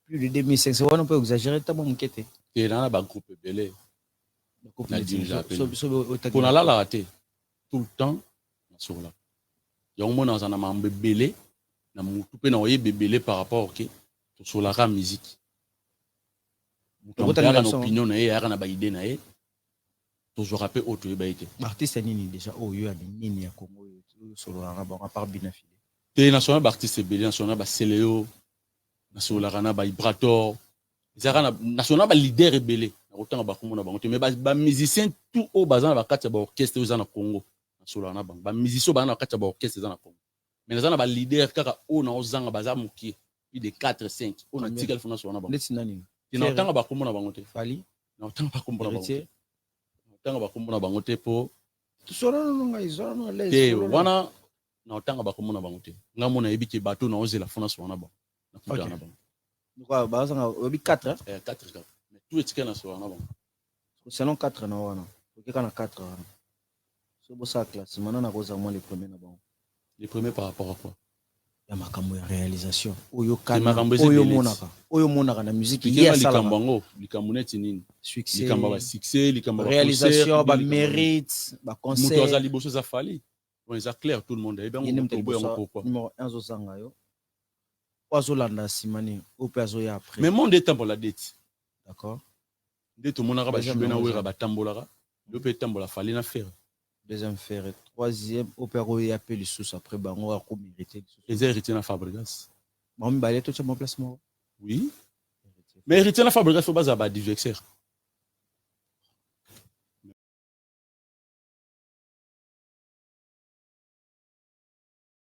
Plus de 2500 wana mpo exagéré ta mwa moke te. Te, naa na bagroupe ebele na dirige pe mpo nalalaka te, tout le temps nasololaka. Yango mona aza na makambo ebele na mutu mpe na oyeba ebele par rapport ke tosololaka musique. Moto ayaka na opinion na ye, ayaka na baidée na ye, tozwaka mpe oyo toyeba ye te. Baartiste nini déjà oyo ya minene ya Congo oyo osololaka na bango à part bina file? Te, nasololaka baartiste ebele. Nasololaka baseleo, nasololaka na baibrator, ezalaka nasololaka na baleader ebele. Nakotanga bakombo na bango te, mais bamusicien tout oyo baza na bakati ya baorchestre oyo eza na Congo, nasololaka na bango. Bamusicien oyo baza na bakati ya baorchestre eza na Congo, mais naza na baleader kaka oyo naozanga, baza mokie, plus de 4 5 oyo natikali fo nasolola na bango. Neti nani? Te, naotanga bakombo na bango te. Fali? Naotanga bakombo na bango te, naotanga bakombo na bango te po te wana naotanga bakombo na bango te. Nga mo nayebi ke bato naozela fo nasolola na bango, nakutana na bango. Bazanga oyebi 4? 4 kaka, mais tout etikali nasolola na bango. Selon 4 na wana, okeka na 4 wana, so bosala classement, nana kozala mwa le premier na bango? Le premier par rapport à quoi? Ya makambo ya réalisation oyo oyo omonaka, oyo omonaka na musique. Ye likambo yango, likambo neti nini? Succès. Likambo ya basuccès, likambo? Réalisation, bamérite, baconcert. Moto aza liboso eza Fali. Bon, eza clair, tout le monde ayebi yango. Yango pourquoi? Numéro 1 azozanga yo, oyo azolanda nsima nini, oyo mpe azoya après? Mais monde etambola deti. D'accord. Nde tomonaka baJB na Wera batambolaka, yo mpe etambola Fali na Ferre. Deuxième Ferre, troisième oyo mpe akoya mpe lisusu après bango, akomérite lisusu? Eza Héritier na Fabregas. Bango mibale totya bango place moko? Oui, mais Héritier na Fabregas fo bazala baadversaire.